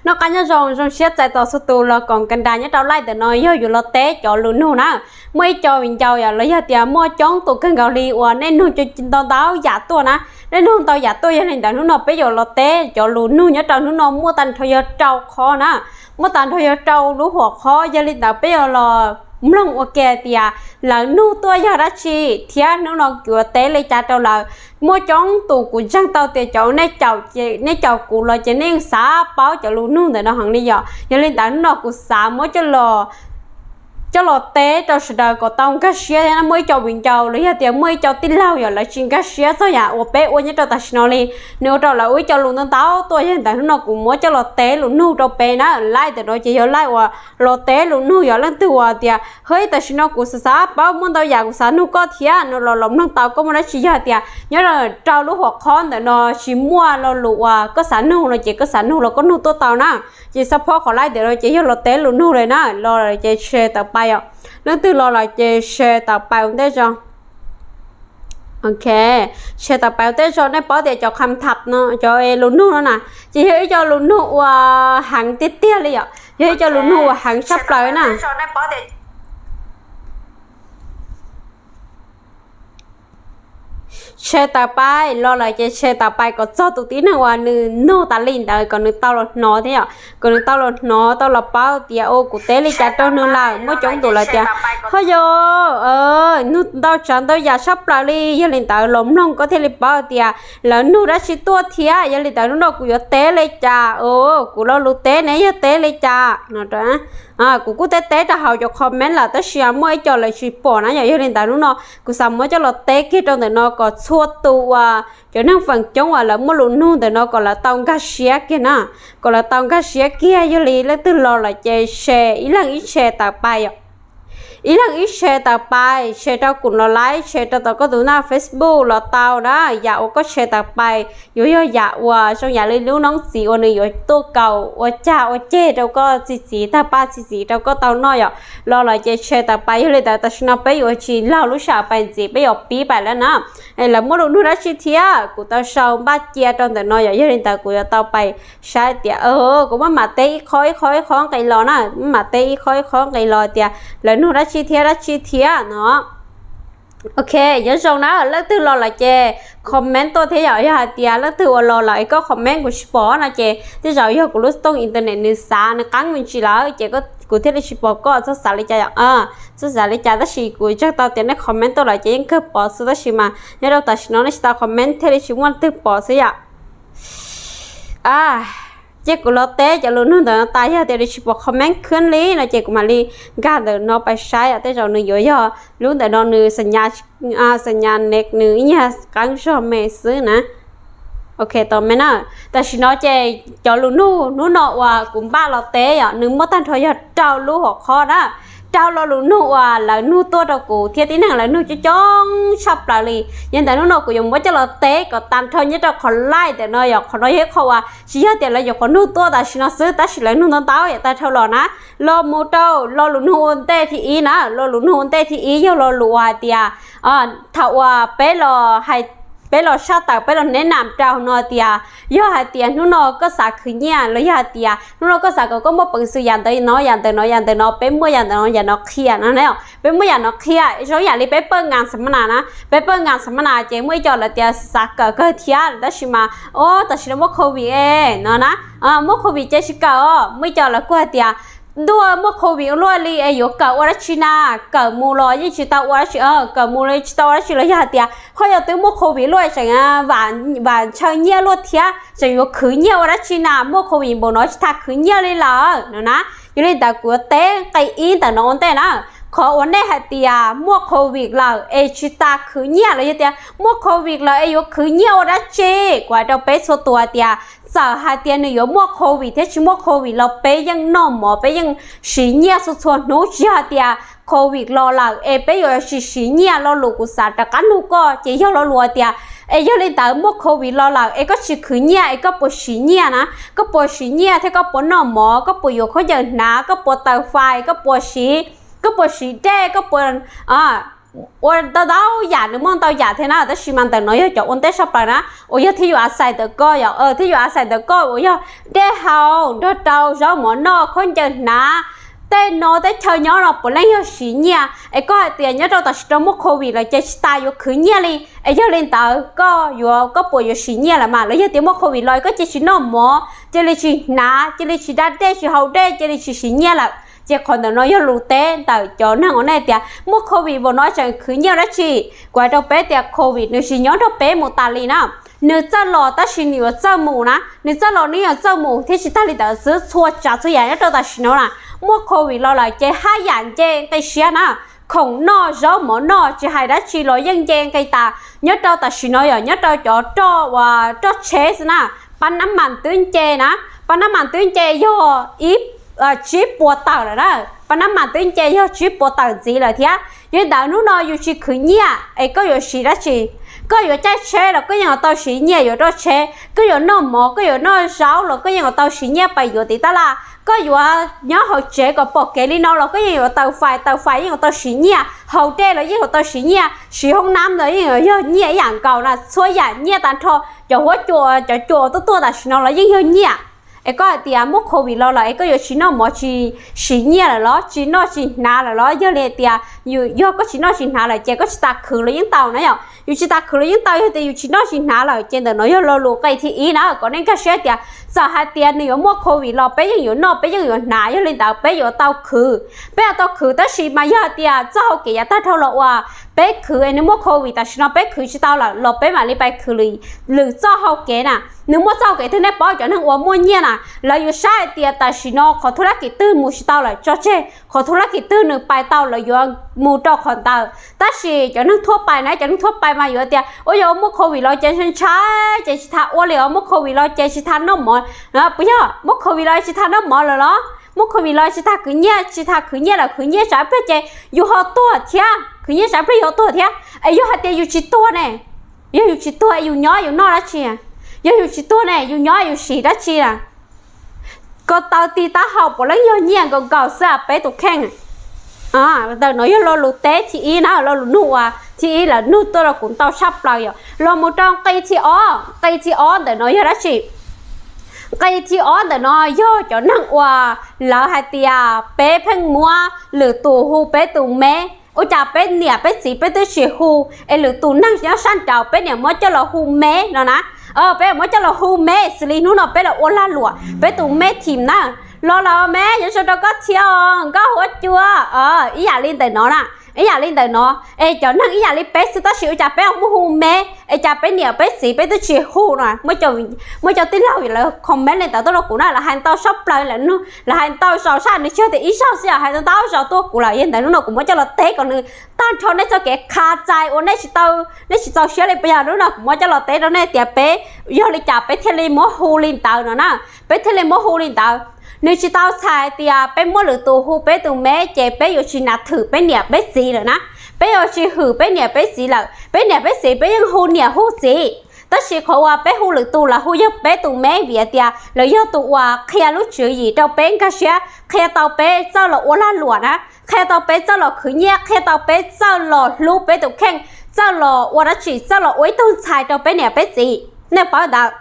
Noj qab nyob zoo, zoo siab txais tos txhua tus los koom ka nras nyob rau live ntawm no yog yuav los teb cov lus nug na. Muaj ib co viv ncaus yom los yog tias muaj coob tus kawg nkaus li uas nej nug cov ntau ntau yam tuaj na. Nej nug ntau yam tuaj, yog li ntawd hnub no peb yuav los teb cov lus nug nyob rau hnub no muaj tag nrho yog rau qhov na. Muaj tag nrho yog rau lub huam qhov, yog li ntawd peb yuav los mloog ua ke tias lawv nug tuaj yog dab tsi thiab hnub no kuv yuav teb li cas rau lawv. Muaj coob tus kuv ntseeg tau tias cov nej caum kuv los ces nej yeej xav paub cov lus nug ntawm no heev li yom. Yog li ntawd hnub no kuv xav muab coj los teb rau sawv daws kom tau nkag siab thiab. Muaj ib co viv ncaus los yog tias muaj ib co tij laug yom, lawv tsis nkag siab txog yam uas peb ua nyob rau tam sim no li, nws ua rau lawv ua ib co lus ntau ntau tuaj. Yog li ntawd hnub no kuv muab coj los teb lus nug rau peb na. Live ntawm no ces yog live uas los teb lus nug yom. Leej twg uas tias hwj tam sim no kuv xav xav paub muaj ntau yam kuv xav nug koj thiab no los los mloog tau. Koj muaj dab tsi yog tias nyob rau lub huam qhov ntawm no tsis muaj lo lus uas koj xav nug no ces koj xav nug los koj nug tuaj tau na. Ces xab phob qhov live ntawm no ces yog los teb lus nug li na. Los lawm ces share tawm pais os. Leej twg los lawm ces share tawm pais ua ntej zog. Ok, share tawm pais ua ntej zog. Nej paub tias cov kham thab no, cov lus nug no na, ces yog ib co lus nug uas heev tiag tiag li yom. Yog ib co lus nug uas heev tshaj plaws na. Share tawm pais, los lawm ces share tawm pais kom txog tus tib neeg uas nws nug tas li ntawd kom nws tau los hnov thiab yom. Kom nws tau los hnov, tau los paub tias o kuv teb li cas rau nws lawm. Muaj coob tus lawv tias ho yog nug ntau tsav ntau yam tshaj plaws li. Yog li ntawd los mloog koj thiaj li paub tias lawv nug dab tsi tuaj thiab. Yog li ntawd hnub no kuv yuav teb li cas, o kuv lo lus teb ne yog teb li cas no. Kuv kuj teb teb rau hauv cov comment lawm tab sis muaj ib co lawv tsis pom na yom. Yog li ntawd hnub no kuv xav muab coj los teb kiag rau ntawm no kom txhua tus uas cov neeg feem coob uas lawv muaj lus nug ntawm no kom lawv tau nkag siab kiag na. Kom lawv tau nkag siab kiag. Yog li leej twg los lawm ces share ib leeg ib share tawm pais yom. Ib leeg ib share tawm pais, share rau kuv los lawm, share rau tom koj tus naj Facebook los tau na. Yam uas koj share tawm pais yuav yog yam uas zoo yam li lub noob txiv uas nws yuav tuaj kaus ua cag ua ceg rau koj txi txiv tawg paj txi txiv rau koj tau noj yom. Los lawm ces share tawm pais. Yog li ntawd tam sim no peb yuav tsis laug lub sij hawm pais ntxiv, peb yuav pib pais lawm na. Lawv muaj lus nug dab tsi thiab kuv tau sau npaj cia rau ntawm no yom. Yog li ntawd kuv yuav tau pais saib tias kuv maj mam teb ib qho ib qho ib qho nqis los na, maj mam teb ib qho ib qho nqis los tias lawv nug dab tsi thiab dab tsi thiab no. Ok, nyob zoo na, leej twg los lawm ces comment tuaj thiab yom. Yog hais tias leej twg uas los lawm es koj comment kuv tsis pom no ces tej zaum yog kuv lub xov tooj internet nws xav nws qeeb me ntsis lawm ces kuv thiaj li tsis pom koj. Txhob xav li cas yom, txhob xav li cas, tab sis kuv ntseeg tau tias nej comment tuaj lawm ces yeej kawg pom xwb, tab sis mas nyob rau tam sim no nej tsis tau comment thiaj li tsis muaj leej twg pom xwb yom. Cia kuv los teb cov lus nug ntawm no tas, yog tias nws tsis pom comment khwb li no ces kuv mam li nkag ntawm no pais saib yom. Tej zaum nws yuav yog lub ntawm no nws xas nyas ne nws ib nyuag qeeb zog me xwb na. Ok, tau me na. Tam sim no ces cov lus nug hnub no uas kuv npaj los teb yom, nws muaj tag nrho yog rau lub hom qhov na. Rau lo lus nug uas lawv nug tuaj rau kuv thiab tib neeg lawv nug coob coob tshaj plaws li. Yog ntawd hnub no kuv yuav muab coj los teb kom tag nrho nyob rau qhov live ntawm no yom. Qhov no yog ib qho uas tsis yog tias lawv yuav qhov nug tuaj tam sim no xwb, tab sis lawv nug ntau ntau yam tag dhau los na. Los mus rau lo lus nug ua ntej thib ib na. Lo lus nug ua ntej thib ib yog lo lus uas hais tias thaum uas peb los hais peb los saj tawm peb los neb nam rau no tias yog hais tias hnub no koj xav khwv nyiaj los yog hais tias hnub no koj xav kom koj muaj peev xwm yam ntawd no yam ntawd no yam ntawd no, peb muaj yam ntawd no yam no qhia no na. Peb muaj yam no qhia zoo yam li peb pawj ngas xam ma nas na. Peb pawj ngas xam ma nas ces muaj ib co lawv tias xav kawm kawg thiab tab sis mas o tam sim no muaj covid no na. Muaj covid ces tsis kawm os. Muaj ib co lawv kuj hais tias ntuj muaj covid luaj li es yuav kawm ua dab tsi na, kawm mus los yeej tsis tau ua dab tsi, kawm mus los tsis tau ua dab tsi los yog hais tias ho yog twb muaj covid luaj tseem vam ntshaw nyiaj luaj thiab tseem yuav khwv nyiaj ua dab tsi na, muaj covid npaum no tsis tas khwv nyiaj li lawm no na. Yog li ntawd kuv yuav teb nqe ib ntawm no ua ntej na. Qhov uas nej hais tias muaj covid lawm es tsis tas khwv nyiaj los yog tias muaj covid lawm es yuav khwv nyiaj ua dab tsi, kuv hais rau peb txhua tus hais tias txawm hais tias nws yuav muaj covid thiab tsis muaj covid los peb yeej noj mov peb yeej siv nyiaj txhua txhua hnub, tsis yog hais tias covid los lawm es peb yuav tsis siv nyiaj. Lo lus kuv xav rov qab nug koj ces yog lo lus hais tias es yog li ntawd muaj covid los lawm es koj tsis khwv nyiaj es koj puas siv nyiaj na? Koj puas siv nyiaj thiab koj puas noj mov, koj puas yuav khaub ncaws hnav, koj puas taws fais, koj puas siv, koj puas siv dej, koj puas ua ntau ntau yam, nws muaj ntau yam thiab na, tab sis mas ntawm no yog cov ua ntej tshaj plaws na, uas yog thiaj yuav a xais ntawm koj, yog thiaj yuav a xais ntawm koj uas yog dej haus nrog rau zaub mov noj, khaub ncaws hnav, tej no tej chaw nyob no puav leej yog siv nyiaj. Es koj hais tias nyob rau tam sim no muaj covid lawm ces tsis tas yuav khwv nyiaj li, es yog li ntawd koj yuav, koj puas yuav siv nyiaj lawm mas? Los yog tias muaj covid los koj cia li tsis noj mov, cia li tsis hnav, cia li tsis da dej, tsis haus dej, cia li tsis siv nyiaj lawm? Ces qhov ntawm no yog lus teb ntawm cov neeg uas nej tias muaj covid npaum no tseem khwv nyiaj dab tsi? Kuv hais rau peb tias covid nws tsis nyob nrog peb mus tas li na. Nws txawj los tab sis nws yuav txawj mus na, nws txawj los nws yuav txawj mus thiab. Tsis tag li ntawd xwb, txhua tsav txhua yam nyob rau tam sim no na, muaj covid los lawm ces haj yam nce nqi siab na. Khoom noj, zaub mov noj, tsis hais dab tsi los yeej nce nqi tas. Nyob rau tam sim no yog nyob rau cov roj uas roj tsheb xwb na, pab nab mas twb nce na, pab nab mas twb nce yog ib, tsib puas tawm lawm na, pab nab mas twb nce yog tsib puas tawm ntxiv lawm thiab. Yog li ntawd hnub no yus tsis khwv nyiaj es koj yuav siv dab tsi? Koj yuav caij tsheb los koj yeej yuav tau siv nyiaj yuav roj tsheb, koj yuav noj mov, koj yuav noj zaub los koj yeej yuav tau siv nyiaj pais yuav tiv tab laj, koj yuav nyob hauv tsev kom pom kev li no los koj yeej yuav taws fais, taws fais yeej yuav tau siv nyiaj, haus dej los yeej yuav tau siv nyiaj, siv hoob nab los yeej yuav yog nyiaj ib yam nkaus na. Txhua yam nyiaj tag nrho, cov huab cua, cov cua tuaj tuaj tam sim no los yeej yog nyiaj. Es koj hais tias muaj covid los lawm es koj yuav tsis noj mov tsis siv nyiaj lawm los? Tsis noj tsis hnav lawm los? Yog li hais tias yus, yog koj tsis noj tsis hnav lawm ces koj tsis tas khwv los yeej tau na yom. Yus tsis tas khwv los yeej tau, yog tias yus tsis noj tsis hnav lawm ces ntawm no yog lo lus qe thib ib na, kom nej nkag siab tias txawm hais tias nws yuav muaj covid los peb yeej yuav noj, peb yeej yuav hnav, yog li ntawd peb yuav tau khwv, peb yuav tau khwv. Tab sis mas yog hais tias txoj hau kev yav tag dhau los uas peb khwv es nws muaj covid tam sim no peb khwv tsis tau lawm los peb mam li pais khwv lwm txoj hau kev na. Nws muaj txoj hau kev twg nej paub? Cov neeg uas muaj nyiaj na, lawv yuav saib hais tias tam sim no qhov thuab lab kim twg mus tsis tau lawm tso tseg, qhov thuab lab kim twg nws pais tau lawv yuav mus rau qhov ntawd. Tab sis cov neeg thuab pais na, cov neeg thuab pais mas yuav tias ua yog muaj covid los ces ntshai ces tsis tas ua li os, muaj covid los ces tsis tas noj mov. Puas yog? Muaj covid los tsis tas noj mov lawm los? Muaj covid los tsis tas khwv nyiaj, tsis tas khwv nyiaj lawm, khwv nyiaj tsam ib pliag ces yus ho tuag thiab, khwv nyiaj tsam ib pliag yus ho tuag thiab. Es yog hais tias yus tsis tuag ne? Yog yus tsis tuag yus nyob yus noj dab tsi? Yog yus tsis tuag ne yus nyob yus siv dab tsi na? Ko taw tiv taub hau puav leej yog nyiaj nkaus nkaus xwb peb tus kheej. Ntawm no yog lo lus teb thib ib na, lo lus nug uas thib ib lawv nug tuaj rau kuv ntau tshaj plaws yom. Los mus rau nqi thib ob, nqi thib ob ntawm no yog dab tsi? Nqi thib ob ntawm no yog cov neeg uas lawv hais tias peb pheej muab lwm tus hu peb tus me, ua cas peb niam peb txiv peb twb tsis hu, es lwm tus neeg nyob sab nraud peb niam muab coj los hu me no na. Peb muab coj los hu me xws li hnub no peb los ua lag luam peb tus me thim na, los los me, nyob zoo rau koj thiab os nkauj huab cua, ib yam li ntawm no na. Ib yam li ntawm no, es cov neeg ib yam li peb xwb tab sis ua cas peb muab hu me, es cas peb niam peb txiv peb twb tsis hu no. Muaj cov tij laug lawv comment li ntawd tuaj rau kuv na, lawv hais ntau tshaj plaws, lawv hais ntau zaus sab nws tsis yog tias ib zaug xwb, hais ntau zaus tuaj kuv lawm. Yog ntawd hnub no kuv muab coj los teb kom nws tag nrho nej txoj kev khav txais uas nej tsis tau, nej tsis txaus siab li. Puas yog? Hnub no kuv muab coj los teb rau nej tias peb, yog li cas peb thiaj li muab hu li ntawd no na, peb thiaj li muab hu li ntawd. Nws tsis tau txhais hais tias peb muab lwm tus hu peb tus me ces peb yuav tsis hnav thwm peb niam peb txiv lawm na, peb yuav tsis hwm peb niam peb txiv lawm. Peb niam peb txiv peb yeej hu niam hu txiv, tab sis qhov uas peb hu lwm tus lawv hu yog peb tus me vim hais tias lawv yog tus uas qhia lub tswv yim rau peb nkag siab, qhia tau peb txawj los ua lag luam na, qhia tau peb txawj los khwv nyiaj, qhia tau peb txawj los hlub peb tus kheej, txawj los ua dab tsi, txawj los ua ib tug ntxhais rau peb niam peb txiv. Nej paub ntawd.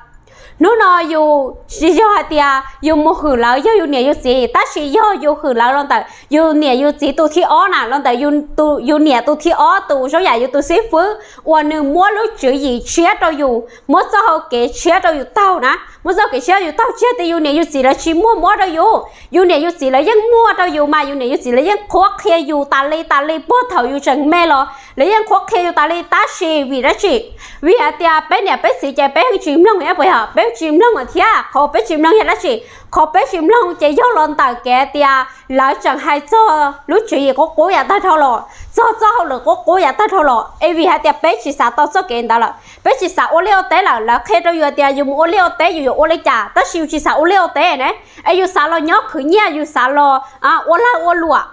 Hnub no yus tsis yog hais tias yus mus hwm lawv yog yus niam yus txiv, tab sis yog yus hwm lawv los ntawm yus niam yus txiv tus thib ob na, los ntawm yus niam tus thib ob tus zoo yam yus tus xib fwb uas nws muab lub tswv yim tshiab rau yus, muab txoj hau kev tshiab rau yus taug na, muab txoj kev tshiab yus taug. Tsis yog tias yus niam yus txiv lawv tsis muaj mob rau yus, yus niam yus txiv lawv yeej muaj rau yus mas, yus niam yus txiv lawv yeej qhuab qhia yus tas li tas li puag thaum yus tseem me los lawv yeej qhuab qhia yus tas li. Tab sis vim dab tsi? Vim hais tias peb niam peb txiv ces peb yeej tsis mloog, puas yog? Peb tsis mloog thiab. Qhov peb tsis mloog yog dab tsi? Qhov peb tsis mloog ces yog los ntawm kev tias lawv tseem hais txog lub tswv yim qub qub yav tag dhau los, txog txoj hauj lwm qub qub yav tag dhau los, es vim hais tias peb tsis xav tau txoj kev ntawd lawm, peb tsis xav ua liaj ua teb lawm. Lawv qhia rau yus tias yus mus ua liaj ua teb yus yuav ua li cas, tab sis yus tsis xav ua liaj ua teb ne, es yus xav los nyob khwv nyiaj, yus xav los ua lag ua luam.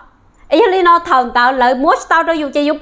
Es yog li no thaum ntawd lawv muab tsis tau rau yus ces yus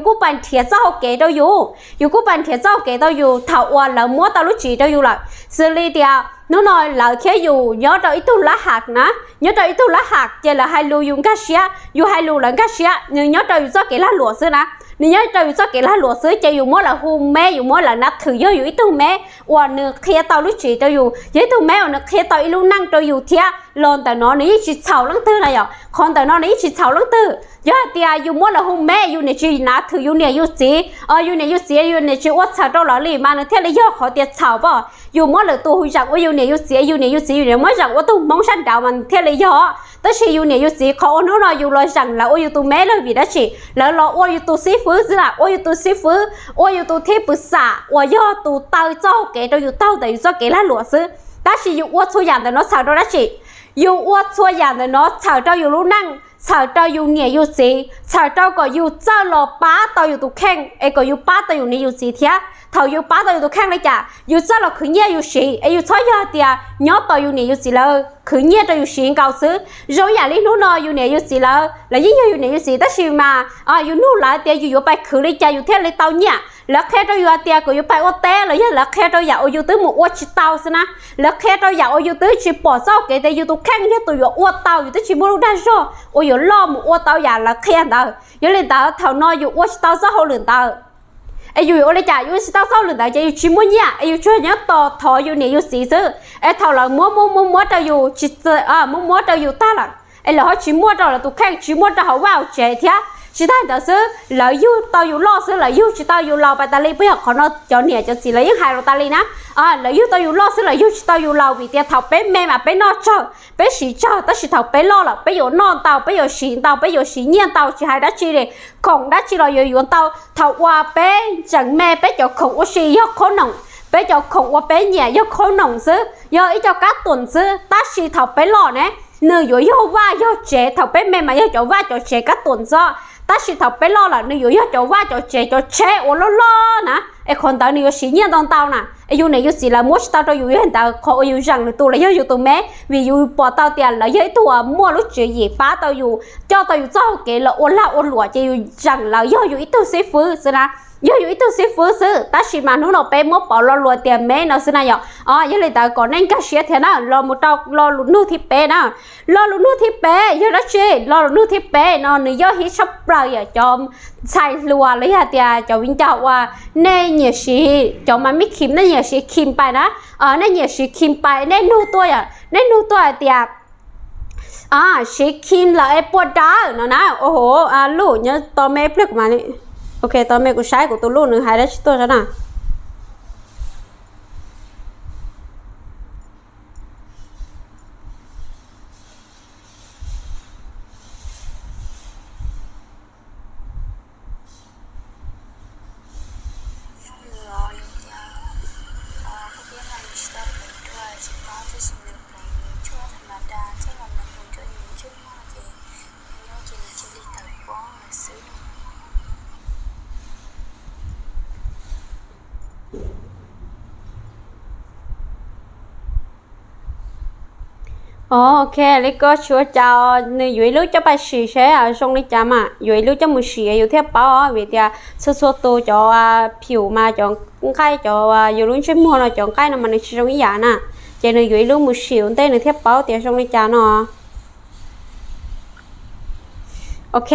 kuj pais nrhiav txoj hau kev rau yus, yus kuj pais nrhiav txoj hau kev rau yus. Thaum uas lawv muab tau lub tswv yim rau yus lawm, xws li tias hnub no lawv thiab yus nyob rau ib tug lab ham na, nyob rau ib tug lab ham ces lawv hais lus yus nkag siab, yus hais lus lawv nkag siab, nws nyob rau yus txoj kev lag luam xwb na. Nws nyob rau yus txoj kev lag luam xwb ces yus muab lawv hu meb, yus muab lawv nav thwm yog yus ib tug meb uas nws qhia tau lub tsev rau yus, yog ib tug meb uas nws qhia tau ib lub neej rau yus thiab los ntawm no nws yeej tsis txhaum leej twg na yom. Qhov ntawm no nws yeej tsis txhaum leej twg. Yog hais tias yus muab lawv hu meb, yus niam tsis nav thwm yus niam yus txiv, yus niam yus txiv yus niam tsis ua txhawm rau lawv li mas nws thiaj li yog qhov tias txhaum pom. Yus muab lwm tus hu zeem ua yus niam yus txiv, yus niam yus txiv yus niam muab zeem ua tus Hmoob sab nraud mas nws thiaj li yog. Tab sis yus niam yus txiv qhov uas hnub no yus los zeem lawv ua yus tus meb los vim dab tsi? Lawv los ua yus tus xib fwb xwb na, ua yus tus xib fwb, ua yus tus thib pwv xam uas yog tus taw txoj hau kev rau yus taug ntawm yus txoj kev lag luam xwb. Tab sis yus ua txhua yam ntawm no txhawm rau dab tsi? Yus ua txhua yam ntawm no txhawm rau yus lub neej, txhawm rau yus niam yus txiv, txhawm rau kom yus txawj los pab tau yus tus kheej es kom yus pab tau yus niam yus txiv thiab. Thaum yus pab tau yus tus kheej li cas? Yus txawj los khwv nyiaj yus siv es yus txhob yog tias nyob tos yus niam yus txiv lawv khwv nyiaj rau yus siv nkaus xwb. Zoo yam li hnub no yus niam yus txiv lawv, lawv yeej yog yus niam yus txiv tab sis mas yus nug lawv tias yus yuav pais khwv li cas yus thiaj li tau nyiaj. Lawv qhia rau yus hais tias kom yus pais ua teb los yog lawv qhia rau yam uas yus twb mus ua tsis tau xwb na. Lawv qhia rau yam uas yus twb tsis pom txoj hau kev tias yus tus kheej yog tus yuav ua tau, yus twb tsis muaj lub dag zog uas yuav loj mus ua tau yam lawv qhia ntawd. Yog li ntawd thaum no yus ua tsis tau txoj hauj lwm ntawd es yus yuav ua li cas? Yus ua tsis tau txoj hauj lwm ntawd ces yus tsis muaj nyiaj es yus tsuas nyob tos thov yus niam yus txiv xwb. Es thaum lawv muab muab muab muab rau yus tsis, muab muab rau yus tag lawm es lawv ho tsis muaj rau lawv tus kheej, tsis muaj rau hauv vaj hauv tsev thiab. Tsis tas ntawd xwb, lawv yug tau yus loj xwb lawv yug tsis tau yus laus pais tas li. Puas yog qhov no cov niam cov txiv lawv yeej hais los tas li na. Lawv yug tau yus loj xwb lawv yug tsis tau yus laus vim tias thaum peb me mas peb noj tsawg, peb siv tsawg, tab sis thaum peb loj lawm peb yuav noj ntau, peb yuav siv ntau, peb yuav siv nyiaj ntau, tsis hais dab tsi li. Khoom dab tsi los yuav yuav ntau. Thaum uas peb tseem me peb cov khoom ua si yog qhaub noom, peb cov khoom uas peb nyiam yog qhaub noom xwb, yog ib co kab tuam xwb. Tab sis thaum peb loj ne, nws yuav yog vaj yog tsev. Thaum peb me mas yog cov vaj cov tsev kab tuam xwb, tab sis thaum peb loj lawm nws yuav yog cov vaj cov tsev, cov tsheb uas loj loj na. Es qhov ntawd nws yuav siv nyiaj ntau ntau na. Es yus niam yus txiv lawv muab tsis tau rau yus, yog li ntawd qhov uas yus zeem lwm tus los yog yus tus me, vim yus pom tau tias lawv yog ib tug uas muaj lub tswv yim pab tau yus, coj tau yus txoj hau kev los ua lag ua luam ces yus zeem lawv yog yus ib tug xib fwb xwb na. Yog yus ib tug xib fwb xwb, tab sis mas hnub no peb muab pauv lo lus tias me no xwb na yom. Yog li ntawd kom nej nkag siab thiab na, los mus rau lo lus nug thib peb na. Lo lus nug thib peb yog dab tsi? Lo lus nug thib peb no nws yog hib tshaj plaws yom, cov ntxhais hluas los yog tias cov viv ncaus uas nej nyiam siv, cov mas mib khim nej nyiam siv khim pais na, nej nyiam siv khim pais nej nug tuaj yom, nej nug tuaj hais tias siv khim lawm es puas dawb no na. Ua hauv lub nyob to me ib pliag kuv mam li, ok, to me kuv saib kuv tus lub nws hais dab tsi tuaj na. Ok, li ko tsis ua cas, nws yuav ib lub coj pais sim seb zoo li cas mas yuav ib lub coj mus sim yus thiaj paub, vim tias txhua txhua tus cov phim mas cov nqaij, cov yus lub ntsej muag no cov nqaij no mas nws tsis zoo ib yam na. Ces nws yuav ib lub mus sim ua ntej nws thiaj paub tias zoo li cas no. Ok,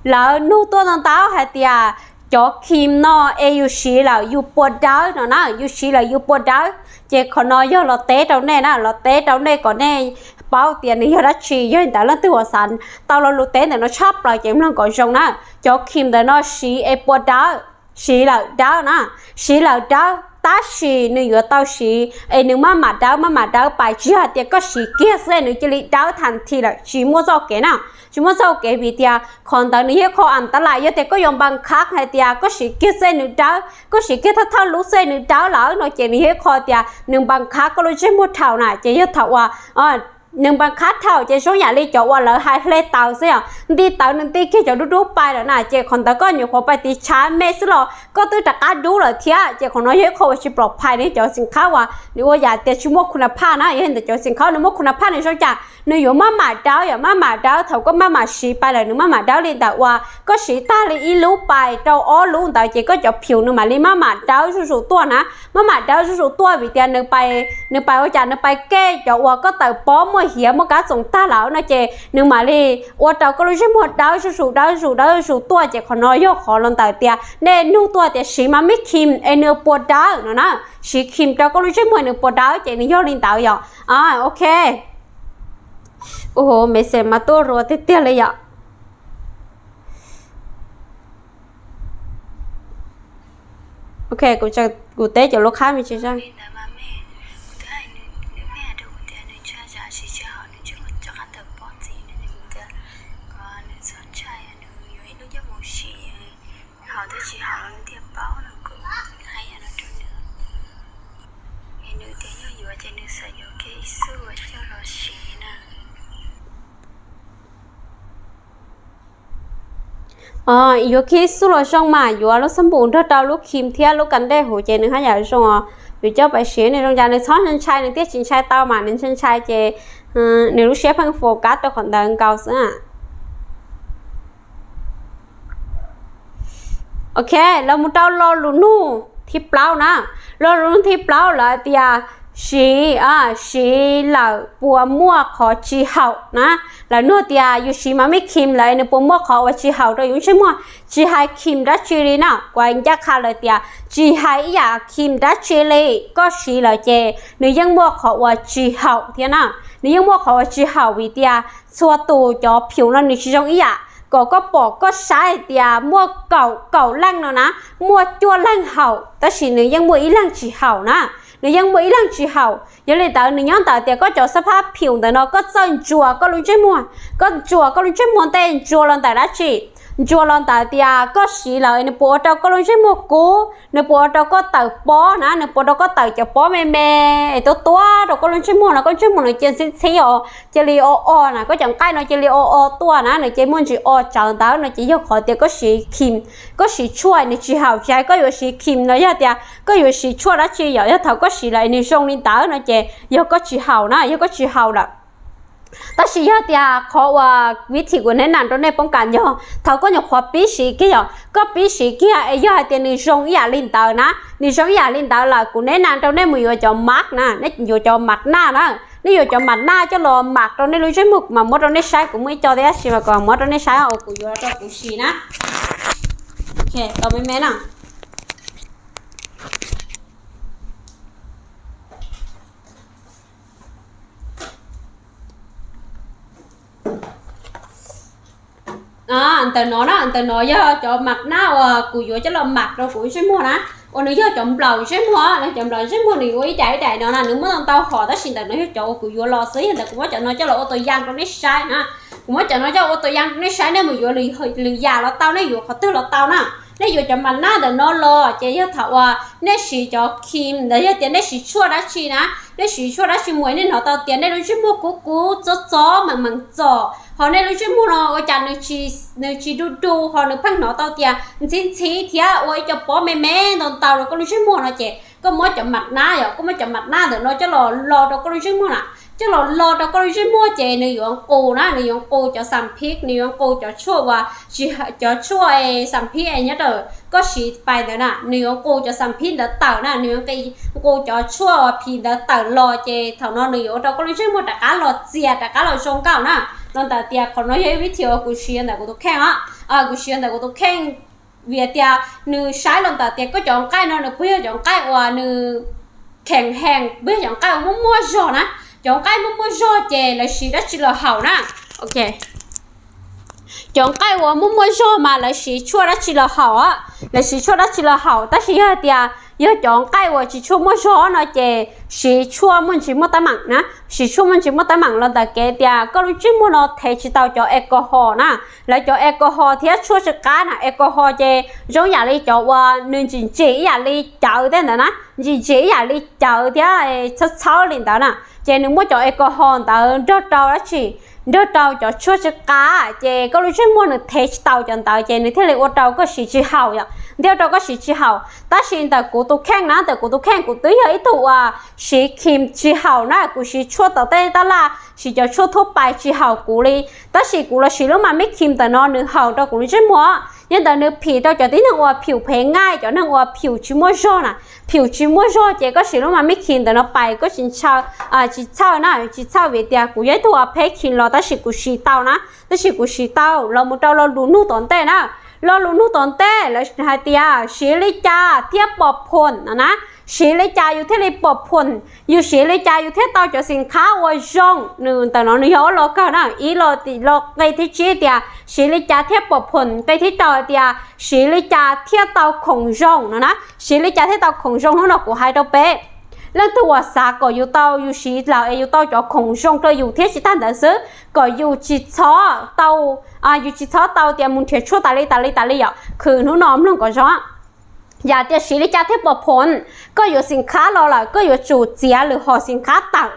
lawv nug tuaj ntau ntau hais tias cov khim no es yus siv lawm yus puas dawb no na, yus siv lawm yus puas dawb. Ces qhov no yog los teb rau nej na, los teb rau nej kom nej paub tias nws yog dab tsi. Yog li ntawd leej twg uas xav tau lo lus teb ntawm no tshaj plaws ces mloog kom zoo na. Cov khim ntawm no siv es puas dawb, siv lawm dawb na, siv lawm dawb, tab sis nws yuav tau siv es nws maj mam dawb maj mam dawb pais, tsis yog hais tias koj siv kiag xwb es nws cia li dawb thas thi lawm, tsis muaj txoj kev na. Tsis muaj txoj kev vim tias qhov ntawd nws yog ib qho am tab lais. Yog tias koj yuav npas khab hais tias koj siv kiag xwb es nws dawb, koj siv kiag thawj thawj lub xwb es nws dawb lawm no ces nws yog ib qho tias nws npas khab koj lub ntsej muag dhau na. Ces yog thaum uas nws npas khab dhau ces zoo yam li cov uas lawv hais hle tawv xwb yom, nti tawv nws nti kiag cov dub dub pais lawm na. Ces qhov ntawd koj nyuam qhuav pais tiv tshav me xwb los koj twb rov qab dub lawm thiab. Ces qhov no yog ib qho uas tsis pom phais li cov xeem khab uas nws ua yam tias tsis muaj khu na phaj na. Yog li ntawd cov xeem khab nws muaj khu na phaj nws zoo cas? Nws yuav maj mam dawb yom, maj mam dawb. Thaum koj maj mam siv pais lawm nws maj mam dawb li ntawm uas koj siv tag li ib lub pais rau ob lub ntawd ces koj cov phim nws mam li maj mam dawb zuj zus tuaj na. Maj mam dawb zuj zus tuaj vim tias nws pais, nws pais ua cas? Nws pais kej cov uas koj tawm pob muaj hiav muaj kab txoom tag lawm no ces nws mam li ua rau koj lub ntsej muag dawb zuj zus dawb zuj zus dawb zuj zus tuaj. Ces qhov no yog qhov los ntawm tias nej nug tuaj tias siv Mamikheem es nws puas dawb no na, siv cream rau koj lub ntsej muag nws puas dawb ces nws yog li ntawd yom. Ok. Ua message mas tuaj ruam tiag tiag li yom. Ok, kuv teb cov lus qhab me tsis zaj. Yuav khib xub los zoo mas yuav lub xab npum nrog rau lub cream thiab lub ka dej huv ces nws haj yam zoo os. Yus coj pais siv nws zoo cas nws txhob ntshai ntshai, nws thiaj tsis ntshai tau mas nws ntshai ntshai ces nws lub siab pheej focus rau qhov ntawd nkaus xwb. Ok, los mus rau lo lus nug thib plaub na. Lo lus nug thib plaub lawv tias siv, siv lawm puas muaj qhov tsis haum na. Lawv nug tias yus siv Mamikheem lawm nws puas muaj qhov uas tsis haum rau yus ntsej muag? Tsis hais cream dab tsi li na, kuv ncaj qha lawm tias tsis hais ib yam cream dab tsi li, koj siv lawm ces nws yeej muaj qhov uas tsis haum thiab na. Nws yeej muaj qhov uas tsis haum vim tias txhua tus cov pheem no nws tsis zoo ib yam. Kom koj pom koj saib hais tias muaj kaum, kaum leej no na, muaj cuaj leeg haum tab sis nws yeej muaj ib leeg tsis haum na. Nws yeej muaj ib leeg tsis haum. Yog li ntawd nws nyob ntawm tias koj cov xab phab pheem ntawm no koj txawj ntsuas koj lub ntsej muag, koj ntsuas koj lub ntsej muag ntej ntsuas los ntawm dab tsi? Ntsuas los ntawm tias koj siv lawm nws puas ua rau koj lub ntsej muag kub, nws puas ua rau koj tawm pob na, nws puas ua rau koj tawm cov pob me me es tuab tuab rau koj lub ntsej muag no, koj ntsej muag nws cia ntxhib ntxhib os, cia li o o na, koj cov nqaij no cia li o o tuaj na, nws cia muaj ntsis o tsawv ntawd no ces yog qhov tias koj siv cream, koj siv tshuaj nws tsis haum. Tsis hais koj yuav siv cream los yog tias koj yuav siv tshuaj dab tsi yom, yog thaum koj siv lawm nws zoo li ntawd no ces yog koj tsis haum na, yog koj tsis haum lawm. Tab sis yog tias qhov uas vib thim kuv neb nas rau nej poob kas yog thaum koj nyuam qhuav pib siv kiag yom, koj pib siv kiag es yog hais tias nws zoo ib yam li ntawd na, nws zoo ib yam li ntawd lawm kuv neb nas rau nej mus yuav cov mas na, nej yuav cov mas naj na, nej yuav cov mas naj coj los mas rau nej lub ntsej muag, kuv mam muab rau nej saib, kuv muaj ib co tab sis mas kuv muab rau nej saib uas kuv yuav rau kuv siv na. Tau me me na. Ntawm no na, ntawm no yog cov mas naj uas kuv yuav coj los mas rau kuv ntsej muag na, uas nws yog cov nplaum ntsej muag, nws cov nplaum ntsej muag nws ua ib daim ib daim no na, nws muaj ntau ntau hom tab sis ntawm no yog cov uas kuv yuav los xwb, yog ntawm kuv muab cov no coj los ua tus yam rau nej saib na. Kuv muab cov no coj ua tus yam rau nej saib, nej mus yuav lwm yam los tau, nej yuav qhov twg los tau na. Nej yuav cov mas naj ntawm no los ces yog thaum uas nej siv cov cream ntawd, yog tias nej siv tshuaj dab tsi na, nej siv tshuaj dab tsi mus nej hnov tau tias nej lub ntsej muag kub kub txob txob meem meem txom, ho nej lub ntsej muag no ua cas nws tsis du du, ho nws pheej hnov tau tias ntxhib ntxhib thiab ua ib co pob me me ntau ntau rau koj lub ntsej muag no ces koj muab cov mas naj yom, koj muab cov mas naj ntawm no coj los lo rau koj lub ntsej muag na. Coj los lo rau koj lub ntsej muag ces nws yuav nqus na, nws yuav nqus cov xam phib, nws yuav nqus cov tshuaj uas, cov tshuaj xam phib nyob rau koj siv pais ntawd na, nws yuav nqus cov xam phib ntawd tawm na, nws yuav nqus cov tshuaj uas phim ntawd tawm los ces thaum no nws yuav ua rau koj lub ntsej muag rov qab los txias rov qab los zoo nkauj na. Los ntawm tias qhov no yog ib vib thim uas kuv siv ntawm kuv tus kheej os, kuv siv ntawm kuv tus kheej vim tias nws saib los ntawm tias koj cov nqaij no nws puas yog cov nqaij uas nws kheev heev, puas yog cov nqaij uas muaj muaj zog na. Cov nqaij muaj muaj zog ces lawv siv dab tsi los haum na. Cov nqaij uas muaj muaj zog mas lawv siv tshuaj dab tsi los haum, lawv siv tshuaj dab tsi los haum, tab sis yog hais tias yog cov nqaij uas tsis tshua muaj zog no ces siv tshuaj muaj ntsis muaj teeb meem na, siv tshuaj muaj ntsis muaj teeb meem los ntawm kev tias koj lub ntsej muag no thev tsis tau cov alcohol na. Lawv cov alcohol thiab tshuaj tsw qab na, alcohol ces zoo yam li cov uas nws ntsim ntsim ib yam li cawv tej ntawd na, ntsim ntsim ib yam li cawv thiab txhawb txhawb li ntawd na, ces nws muab cov alcohol ntawd nrog rau dab tsi, nrog rau cov tshuaj tsw qab ces koj lub ntsej muag nws thev tsis tau cov ntawd ces nws thiaj li ua rau koj siv tsis haum yom, thiaj ua rau koj siv tsis haum. Tab sis ntawm kuv tus kheej na, ntawm kuv tus kheej kuv twb yog ib tug uas siv cream tsis haum na, kuv siv tshuaj tom tej tab laj, siv cov tshuaj thuab pais tsis haum kuv li. Tab sis kuv los siv lub Mamic cream ntawm no nws haum rau kuv lub ntsej muag. Yog ntawd nws phim rau cov tib neeg uas phim phem nqaij, cov neeg uas phim tsis muaj zog na, phim tsis muaj zog ces koj siv lub Mamic cream ntawm no pais koj tsis ntshaw, tsis txhawj na, tsis txhawj vim tias kuv yog ib tug uas phem cream los tab sis kuv siv tau na, tab sis kuv siv tau los mus rau lo lus nug tom ntej na. Lo lus nug tom ntej lawv hais tias siv li cas thiaj pom phom no na, siv li cas yus thiaj li pom phom, yus siv li cas yus thiaj tau cov xim khab uas zoo. Nws ntawm no nws yog ob lo kawg na, ib lo, lo qe thib tsib tias siv li cas thiaj pom phom, qe thib rau hais tias siv li cas thiaj tau khoom zoo no na, siv li cas thiaj tau khoom zoo. Hnub no kuv hais rau peb leej twg uas xav kom yus tau, yus siv lawm es yus tau cov khoom zoo rau yus thiab tsis tag ntawd xwb, kom yus tsis txhob tau, yus tsis txhob tau tias mus nrhiav tshuaj tas li tas li tas li yom, khwv hnub no mloog kom zoo. Yam tias siv li cas thiaj pom phom, koj yuav xim khab los lawm koj yuav tsum txiav lwm hom xim khab tawm.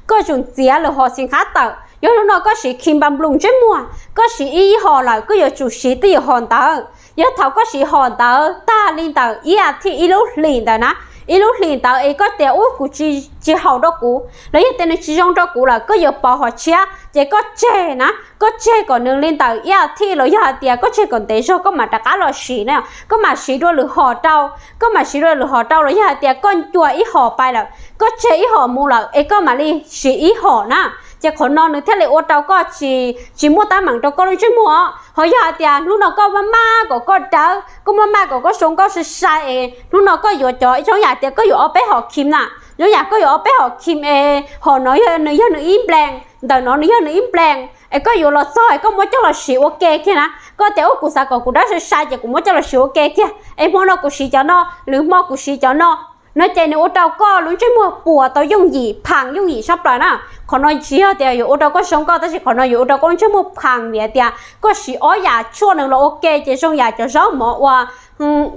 Koj yuav tsum txiav lwm hom xim khab tawm. Yog hnub no koj siv cream bamboo ntsej muag, koj siv ib hom lawm koj yuav tsum siv twj ywm hom ntawd. Yog thaum koj siv hom ntawd tag li ntawm ib as thiv, ib lub hlis ntawd na, ib lub hlis ntawd es koj tias ub kuv tsis, tsis haum rau kuv los yog tias nws tsis zoo rau kuv lawm, koj yuav pauv hom tshiab ces koj tseg na, koj tseg kom nws li ntawm ib as thiv los yog hais tias koj tseg kom ntev zog koj mam rov qab los siv na, koj mam siv dua lwm hom rau, koj mam siv dua lwm hom rau los yog hais tias koj ncua ib hom pais lawm, koj tseg ib hom mus lawm es koj mam li siv ib hom na. Ces qhov no nws thiaj li ua rau koj tsis, tsis muaj teeb meem rau koj lub ntsej muag. Ho yog hais tias hnub no koj maj maj kom koj dawb, koj maj maj kom koj zoo nkauj sai sai es hnub no koj yuav cov zoo yam tias koj yuav ob peb hom cream na, zoo yam koj yuav ob peb hom cream es hom no yog, nws yog nws ib nplees, ntawm no nws yog nws ib nplees es koj yuav los txog es koj muab coj los siv ua ke kiag na. Koj tias ub kuv xav kom kuv dawb sai sai ces kuv muab coj los siv ua ke kiag es hmo no kuv siv cov no, lwm hmo kuv siv cov no, no ces nws ua rau koj lub ntsej muag puas tau yooj yim, phaam yooj yim sab plaws na. Qhov no tsis yog tias yuav ua rau koj zoo nkauj tab sis qhov no yuav ua rau koj lub ntsej muag phaam vim tias koj siv ob yam tshuaj nws los ua ke ces zoo yam cov zaub mov uas,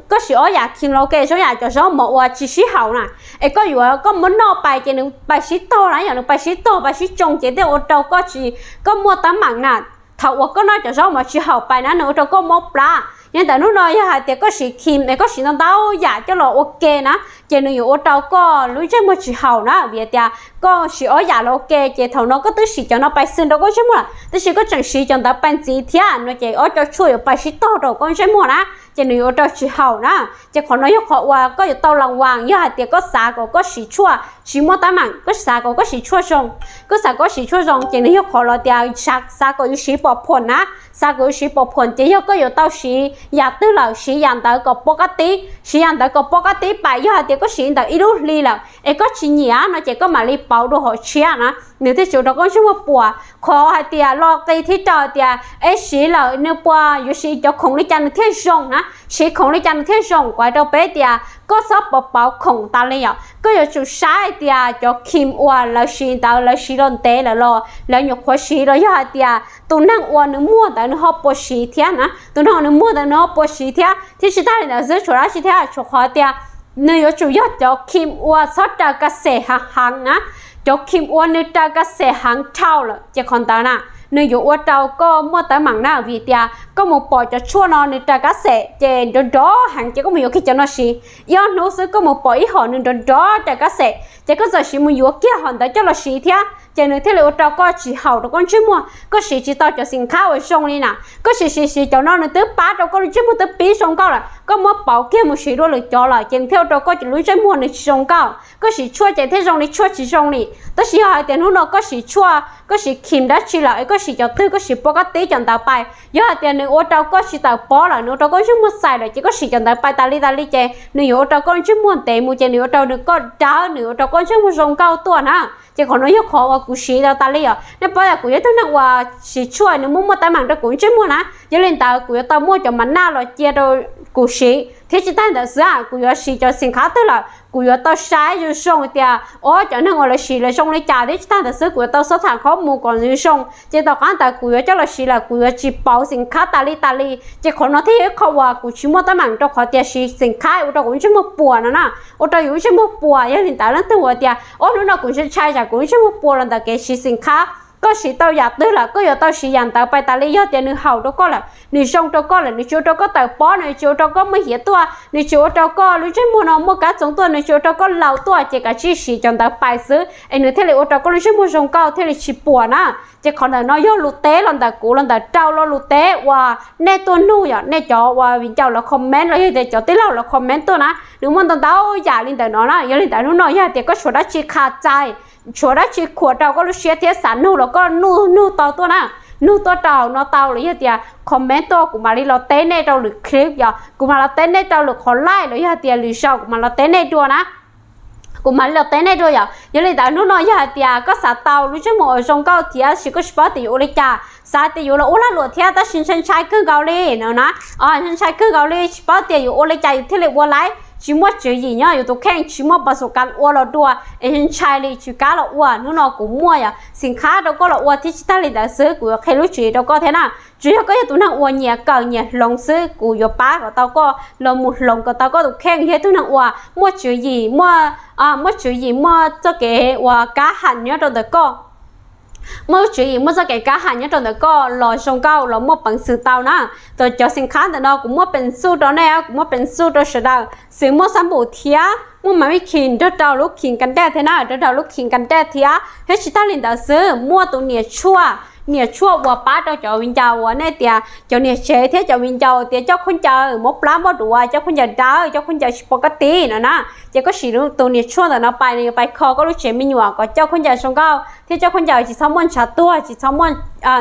koj siv ob yam cream los ua ke zoo yam cov zaub mov uas tsis sib haum na. Es koj yuav, koj muab noj pais ces nws pais sib tog na, yog nws pais sib tog pais sib tsoo ces thiaj ua rau koj tsis, koj muaj teeb meem na. Thaum uas koj noj cov zaub mov tsis haum pais na nws ua rau koj mob plab. Yog ntawm hnub no yog hais tias koj siv cream es koj siv ntau ntau yam coj los ua ke na, ces nws yuav ua rau koj lub ntsej muag tsis haum na vim tias koj siv ob yam los ua ke ces thaum no koj twb siv cov no pais xwb rau koj ntsej muag lawm tab sis koj tseem siv cov ntawd pais ntxiv thiab no ces ob cov tshuaj yuav pais sib tog rau koj ntsej muag na, ces nws yuav ua rau tsis haum na. Ces qhov no yog qhov uas koj yuav tau las vas yog hais tias koj xav kom koj siv tshuaj tsis muaj teeb meem, koj xav kom koj siv tshuaj zoo, koj xav kom koj siv tshuaj zoo ces nws yog qhov los tias xav kom yus siv pom phom na, xav kom yus siv pom phom ces yog koj yuav tau siv yam twg lawm siv yam ntawd kom pov kab tib, siv yam ntawd kom pov kab tib pais. Yog hais tias koj siv ntawm ib lub hli lawm es koj tsis nyiam no ces koj mam li pauv dua hom tshiab na, nws thiaj tsis ua rau koj ntsej muag puas. Qhov hais tias lo qe thib rau hais tias es siv lawm nws puas yuav siv cov khoom li cas nws thiaj zoo na, siv khoom li cas nws thiaj zoo. Kuv hais rau peb tias koj txhob pauv pauv khoom tas li yom, koj yuav tsum saib hais tias cov cream uas lawv siv ntawd lawv siv los ntev lawm los lawv nyuam qhuav siv los yog hais tias tus neeg uas nws muag ntawd nws ho puas siv thiab na, tus neeg uas nws muag ntawd nws ho puas siv thiab. Thiab tsis tag li ntawd xwb tshuav dab tsi thiab, tshuav qhov tias nws yuav tsum yog cov cream uas txhob raws ka xes heev heev na, cov cream uas nws raws ka xes heev dhau lawm ces qhov ntawd na nws yuav ua rau koj muaj teeb meem na vim tias koj mus pom cov tshuaj no nws raws ka xes ces nrov nrov heev ces koj mus yuav kiag cov no siv. Ib ob hnub xwb koj mus pom ib hom nws nrov nrov raws ka xes ces koj txawm siv mus yuav kiag hom ntawd coj los siv thiab ces nws thiaj li ua rau koj tsis haum rau koj ntsej muag, koj siv tsis tau cov xim khab uas zoo li na. Koj siv siv siv cov no nws twb pab rau koj lub ntsej muag twb pib zoo nkauj lawm, koj muab pauv kiag mus siv dua lwm cov lawm ces nws thiaj ua rau koj lub ntsej muag nws tsis zoo nkauj. Koj siv tshuaj ces thiaj zoo li tshuaj tsis zoo li. Tab sis yog hais tias hnub no koj siv tshuaj, koj siv cream dab tsi lawm es koj siv cov twg koj siv pov kab tib cov ntawd pais, yog hais tias nws ua rau koj tsis tawm pob lawm nws ua rau koj ntsej muag xais lawm ces koj siv cov ntawd pais tas li tas li ces nws yuav ua rau koj ntsej muag ntev mus ces nws yuav ua rau nws koj dawb, nws yuav ua rau koj ntsej muag zoo nkauj tuaj na. Ces qhov no yog qhov uas kuv siv tas tas li os. Nej paub tias kuv yog ib tug neeg uas siv tshuaj nws muaj muaj teeb meem rau kuv ntsej muag na, yog li ntawd kuv yuav tau muaj cov mas naj los cia rau kuv siv thiab tsis tag ntawd xwb kuv yuav siv cov xim khab twg lawm kuv yuav tau saib zoo zoo tias ob cov neeg uas lawv siv lawv zoo li cas thiab tsis tag ntawd xwb kuv yuav tau xub tham qhob mus kom nws zoo ces tom qab ntawd kuv yuav coj los siv lawm kuv yuav tsis pauv xim khab tas li tas li. Ces qhov no thiaj yog ib qho uas kuv tsis muaj teeb meem rau qhov tias siv xim khab ua rau kuv ntsej muag puas no na, ua rau yus ntsej muag puas. Yog li ntawd leej twg ua tias ob hnub no kuv ntshai ntshai tsam kuv ntsej muag puas los ntawm kev siv xim khab Koj siv tau yam twg lawm koj yuav tau siv yam ntawd pais tas li. Yog tias nws haum rau koj lawm, nws zoo rau koj lawm, nws tsis ua rau koj tawm pob, nws tsis ua rau koj muaj hiav tuaj, nws tsis ua rau koj lub ntsej muag no muaj kab txoov tuaj, nws tsis ua rau koj laus tuaj, ces kav tsij siv cov ntawd pais xwb es nws thiaj li ua rau koj lub ntsej muag zoo nkauj thiaj li tsis puas na. Ces qhov ntawm no yog lus teb los ntawm kuv los ntawm rau lo lus teb uas nej tuaj nug yom, nej cov uas viv ncaus los comment los yog tias cov tij laug los comment tuaj na, nws muaj ntau ntau yam li ntawm no na. Yog li ntawd hnub no yog hais tias koj tshuav dab tsi qha txais, tshuav dab tsi khuam rau koj lub siab thiab xav nug los koj nug nug tau tuaj na, nug tuaj rau hauv no tau los yog tias comment tuaj kuv mam li los teb nej rau lwm clip yom, kuv mam los teb nej rau lwm qhov live los yog tias lwm zaus kuv mam los teb nej dua na. Kuv mam li los teb nej dua yom. Yog li ntawd hnub no yog hais tias koj xav tau lub ntsej muag uas zoo nkauj thiab tab sis koj tsis paub tias yuav ua li cas, xav tias yuav los ua lag luam thiab tab sis ntshai ntshai kawg nkaus li no na, ntshai ntshai kawg nkaus li tsis paub tias yuav ua li cas yus thiaj li ua laib, tsis muaj tswv yim nyob yus tus kheej, tsis muaj pas xus kas ua los dua es ntshai li tsis kam los ua. Hnub no kuv muaj yom, xim khab rau koj los ua thiab tsis tag li ntawd xwb kuv yuav qhia lub tswv yim rau koj thiab na. Tsuas yog koj yog tus neeg uas nyiam kawm nyiam hloov xwb kuv yuav pab kom tau koj los mus hloov kom tau koj tus kheej, yog tus neeg uas muaj tswv yim, muaj, muaj tswv yim muaj txoj kev uas kab ham nyob rau ntawm koj, muaj lub tswv yim muaj txoj kev kab ham nyob rau ntawm koj los zoo nkauj los muaj peev xwm tau na. Tos cov xim khab ntawm no kuv muaj peev xwm rau nej, kuv muaj peev xwm rau sawv daws, xwm muaj xab npum thiab muaj mas vij khi nrog rau lub khi kas dej thiab na, nrog rau lub khi kas dej thiab, thiab tsis tag li ntawd xwb muaj tus niam tshuaj, niam tshuaj uas pab rau cov viv ncaus uas nej tias cov niam tsev thiab cov viv ncaus tias coj khaub ncaws mob plab mob duav, coj khaub ncaws dawb, coj khaub ncaws tsis pom kab tis no na, ces koj siv tus niam tshuaj ntawm no pais nws yuav pais kho koj lub tsev me nyuam kom coj khaub ncaws zoo nkauj thiab coj khaub ncaws tsis txhob muaj ntshav tuag, tsis txhob muaj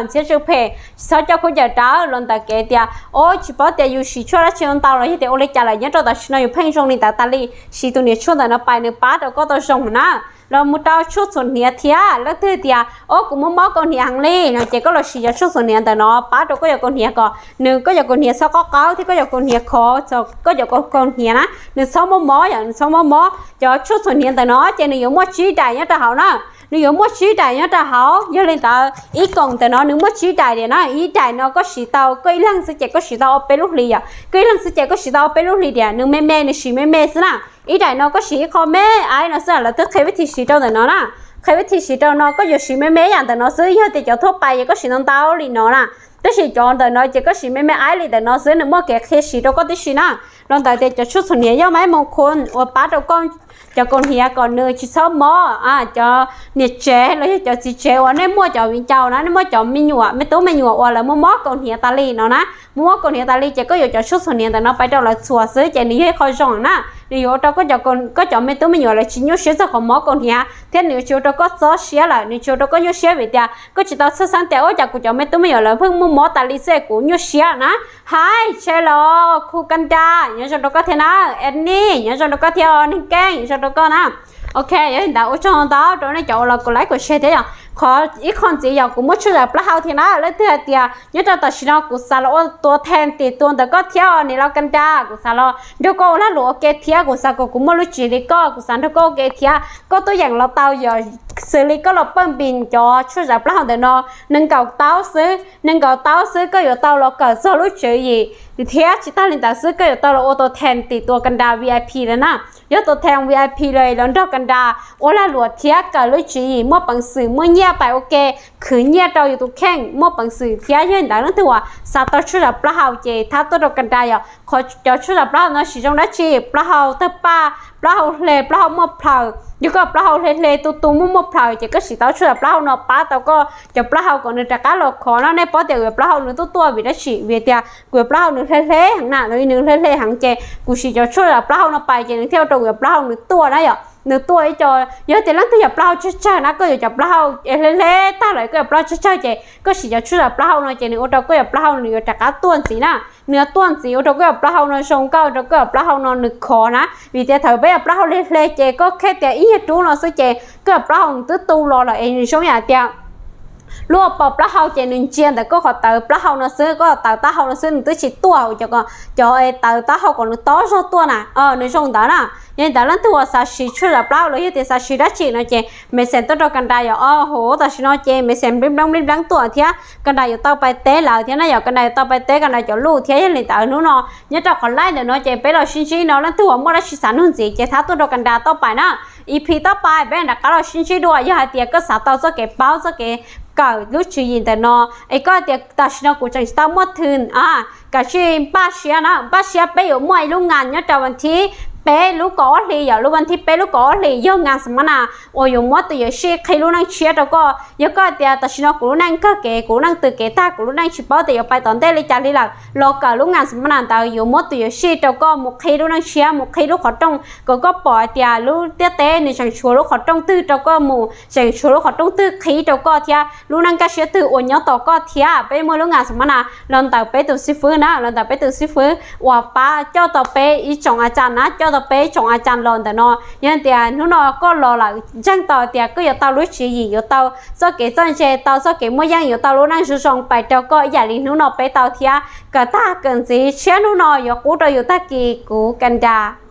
ntxhiab tsw phem, tsis txhob coj khaub ncaws dawb los ntawm kev tias o tsis paub tias yus siv tshuaj dab tsi ntau los yog tias ua li cas lawm, nyob rau tam sim no yus pheej zoo li ntawd tas li. Siv tus niam tshuaj ntawm no pais nws pab rau koj tau zoo na. Los mus rau tshuaj txhuam hniav thiab, leej twg tias o kuv muaj mob kaus hniav heev li no ces koj los siv cov tshuaj txhuam hniav ntawm no pab rau koj cov kaus hniav kom nws, koj cov kaus hniav txhob qaub qaub thiab koj cov kaus hniav khov, koj cov kaus hniav na nws txhob mob mob yom, nws txhob mob mob. Cov tshuaj txhuam hniav ntawm no ces nws yuav muaj tsib daim nyob rau hauv na, nws yuav muaj tsib daim nyob rau hauv. Yog li ntawd ib koom ntawm no nws muaj tsib daim tias na, ib daim no koj siv tau koj ib leeg xwb ces koj siv tau ob peb lub hlis yom, koj ib leeg xwb ces koj siv tau ob peb lub hlis tias nws me me, nws siv me me xwb na. Ib daim no koj siv ib qho me aib no xwb, lawv twb qhia vib thi siv rau ntawm no na. Qhia vib thi siv rau no koj yuav siv me me yam ntawm no xwb, yog tias cov thuab pais ces koj siv ntau ntau li no na. Tab sis cov ntawm no ces koj siv me me aib li ntawm no xwb, nws muaj kev qhia siv rau koj tib si na. Los ntawm tias cov tshuaj txhuam hniav yog maiv moo khun uas pab rau koj cov kaus hniav kom nws tsis txhob mob. Cov niam tsev los yog cov txiv tsev uas nej muaj cov viv ncaus na, nej muaj cov me nyuam, me tub me nyuam uas lawv muaj mob kaus hniav tas li no na, muaj mob kaus hniav tas li ces koj yuav cov tshuaj txhuam hniav ntawm no pais rau lawv txhuam xwb ces nws yog ib qho zoo na. Nws yuav ua rau koj cov, koj cov me tub me nyuam lawv tsis nyuaj siab txog qhov mob kaus hniav thiab nws yuav tsis ua rau koj txob siab lawm, nws tsis ua rau koj nyuaj siab vim tias koj tsis tau txhawj xeeb tias ua cas kuv cov me tub me nyuam lawv pheej muaj mob tas li xwb kuv nyuaj siab na. Hais tshaj los khu kas das nyob zoo rau koj thiab na, Annie nyob zoo rau koj thiab os, neeg keej nyob zoo rau koj na. Ok, yog li ntawd ua tsaug ntau rau nej cov uas los kov like kov share thiab yom. Qhov ib qho ntxiv yog kuv muaj tshuaj zam plaub hau thiab na, leej twg hais tias nyob rau tam sim no kuv xav los ua tua thee tim tua ntawm koj thiab os niam laus kas das, kuv xav los nrog koj ua lag luam ua ke thiab kuv xav kom kuv muaj lub tswv li koj, kuv xav nrog koj ua ke thiab koj tuaj yeem los tau yom, xws li koj los pawj npis cov tshuaj zam plaub hau ntawm no, nees nkaum taub xwb, nees nkaum taub xwb koj yuav tau los kawm txog lub tswv yim thiab tsis tag li ntawd xwb koj yuav tau los ua tua thee tim tua kas das V I P lawm na. Yog tua thee V I P lawm los nrog kas das ua lag luam thiab kawm lub tswv yim muaj peev xwm muaj nyiaj pais ua ke, khwv nyiaj rau yus tus kheej muaj peev xwm thiab. Yog li ntawd leej twg uas xav tau tshuaj zam plaub hau ces thab tuaj rau kas das yom. Qhov cov tshuaj zam plaub hau no siv zoo dab tsi? Plaub hau tawg paj, plaub hau hle, plaub hau muaj plhaws. Yog koj plaub hau hle hle tu tu muaj muaj plhaws ces koj siv tau tshuaj zam plaub hau no pab tau koj cov plaub hau kom nws rov qab los khov no. Nej paub tias kuv yuav plaub hau nws tuaj tuaj vim dab tsi? Vim tias kuv yuav plaub hau nws hle hle heev na, nws hle hle heev ces kuv siv cov tshuaj zam plaub hau no pais ces nws thiaj ua rau kuv yuav plaub hau nws tuaj na yom. Nws tuaj ib co, yog tias leej twg yuav plaub hau tsawg tsawg na, koj yuav cov plaub hau hle hle tag lawm koj yuav plaub hau tsawg tsawg ces koj siv cov tshuaj zam plaub hau no ces nws ua rau koj yuav plaub hau nws yuav rov qab tuaj ntxiv na. Nws yuav tuaj ntxiv ua rau koj yuav plaub hau no zoo nkauj, rau koj yuav plaub hau no nws khov na. Vim tias thaum peb yuav plaub hau hle hle ces koj khej tias ib nyuag rub no xwb ces koj yuav plaub hau nws twb tu los lawm es zoo yam tias lub pos plaub hau ces nws ntsia ntawm koj qhov tawv plaub hau no xwb, koj tawv taub hau no xwb nws twb tsis tuaj, cov tawv taub hau kom nws tob zog tuaj na, nws zoo ntawd na. Yog li ntawd leej twg uas xav siv tshuaj zam plaub los yog tias xav siv dab tsi no ces message tuaj rau kas das yom. Hauv tam sim no ces message nplib npleeb nplib npleeb tuaj thiab kas das yuav tau pais teb lawv thiab na yom, kas das yuav tau pais teb kas das cov luj thiab. Yog li ntawd hnub no nyob rau qhov live ntawm no ces peb los sib ntsib no, leej twg uas muaj dab tsi xav nug ntxiv ces thab tuaj rau kas das toj pais na. E P toj pais peb rov qab los sib ntsib dua. Yog hais tias koj xav tau txoj kev paub, txoj kev kawm lub tswv yim ntawm no. Es koj tias tam sim no kuv tseem tsis tau muaj thwm, koj cia li npaj siab na, npaj siab peb yuav muaj ib lub ngas nyob rau vas thib peb lub kaum ob hlis, yog lub vas thib peb lub kaum ob hlis yog ngas xas mas na uas yuav muab tus yuam sij qhib lub neej tshiab rau koj. Yog koj tias tam sim no kuv lub neej kawg kev, kuv lub neej twm kev tag, kuv lub neej tsis paub tias yuav pais tom ntej li cas li lawm, los kawm lub ngas xas mas na ntawd yuav muab tus yuam sij rau koj mus qhib lub neej tshiab, mus qhib lub qhov rooj kom koj pom hais tias lub ntiaj teb nws tseem tshuav lub qhov rooj twg rau koj mus, tseem tshuav lub qhov rooj twg qhib rau koj thiab, lub neej kaj siab twg uas nyob tos koj thiab. Peb muaj lub ngas xas mas na los ntawm peb tus xib fwb na, los ntawm peb tus xib fwb uas pab coj tau peb ib tsoom a cas na, coj tau peb ib tsoom a cas los ntawm no. Yog tias hnub no koj los lawm ntseeg tau tias koj yuav tau lub tswv yim, yuav tau txoj kev txawj ntse, tau txoj kev muaj yeej, yuav tau lub neej zoo zoo pais rau koj ib yam li hnub no peb tau thiab. Kawm tag kawm ntxiv tshiab hnub no yuav qub rau yus tag kis kuv ka nra.